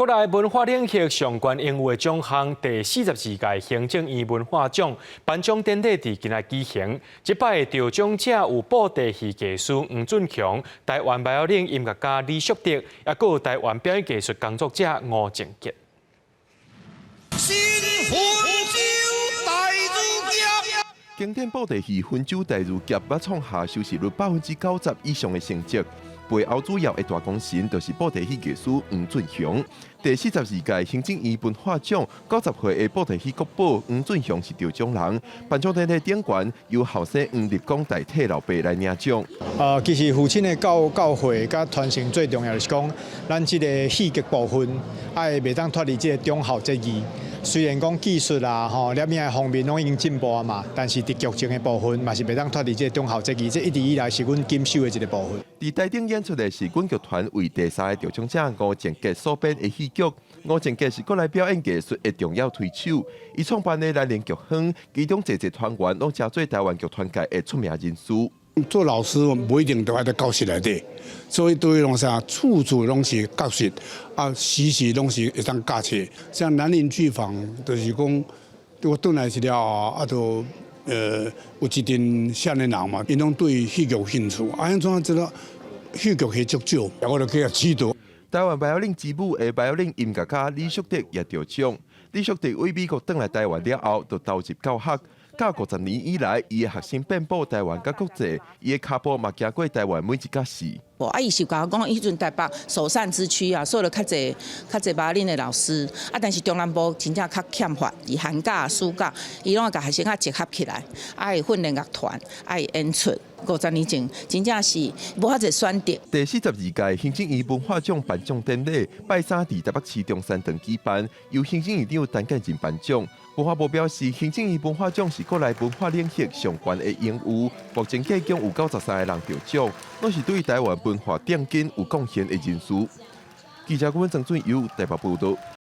國內文化領域上懸榮譽獎項第四十二屆行政院文化獎頒獎典禮佇今仔舉行。這擺得獎者有布袋戲藝師黃俊雄、台灣巴友冷音樂家李淑德，抑閣有台灣表演藝術工作者吳靜吉。新溫州大如俠。經典布袋戲《溫州大如俠》捌創下收視率90%以上的成績。背後主要的大功臣就是布袋戲藝師黃俊雄。第四十二屆行政院文化獎90歲的布袋戲國寶黃俊雄是得獎人。頒獎典禮頂懸由後生黃立光代替老爸來領獎。其實父親的教誨佮傳承最重要就是講，咱這个戲劇部分愛袂當脫離這个忠孝節義。雖然講技術啊、吼，攝影的方面攏已經進步啊嘛，但是佇劇情的部分嘛是袂當脫離這个忠孝節義，這一直以來是阮謹守的一个部分。佇台頂演出的是阮劇團為第三个得獎者吳靜吉所編的戲劇。吳靜吉是國內表演藝術的重要推手，伊創辦的蘭陵劇坊，其中濟濟團員攏成做台灣劇團界的出名人士。做老師無一定都愛佇教室內底，所以對攏啥處處攏是教室，啊時時攏是會當教冊。像蘭陵劇坊，就是講我轉來時了後，啊，就有一陣少年人嘛，𪜶攏對戲劇有興趣，啊，按怎知道戲劇戲足少，我就去共指導。台灣巴友冷之母的巴友冷音樂家李淑德也得獎。李淑德對美國轉來台灣了後，就投入教學。教50年以來，伊的學生遍佈台灣佮國際，伊的跤步嘛行過台灣每一个市。啊，伊是共我講，彼陣台北首善之區啊，收了較濟較濟巴友冷的老師，啊，但是中南部真正較欠乏，佇寒假、暑假，伊攏會共學生仔集合起來，啊，會訓練樂團，啊，會演出。50年前，真正是無遐濟選擇。第四十二屆行政院文化獎頒獎典禮，拜三佇台北市中山堂舉辦，由行政院長陳建仁頒獎。文化部表示，行政院文化獎是國內文化領域上懸的榮譽，目前計共有93个人得獎，攏是對台灣文化奠基有貢獻的人士。記者顧問曾俊佑台北報道。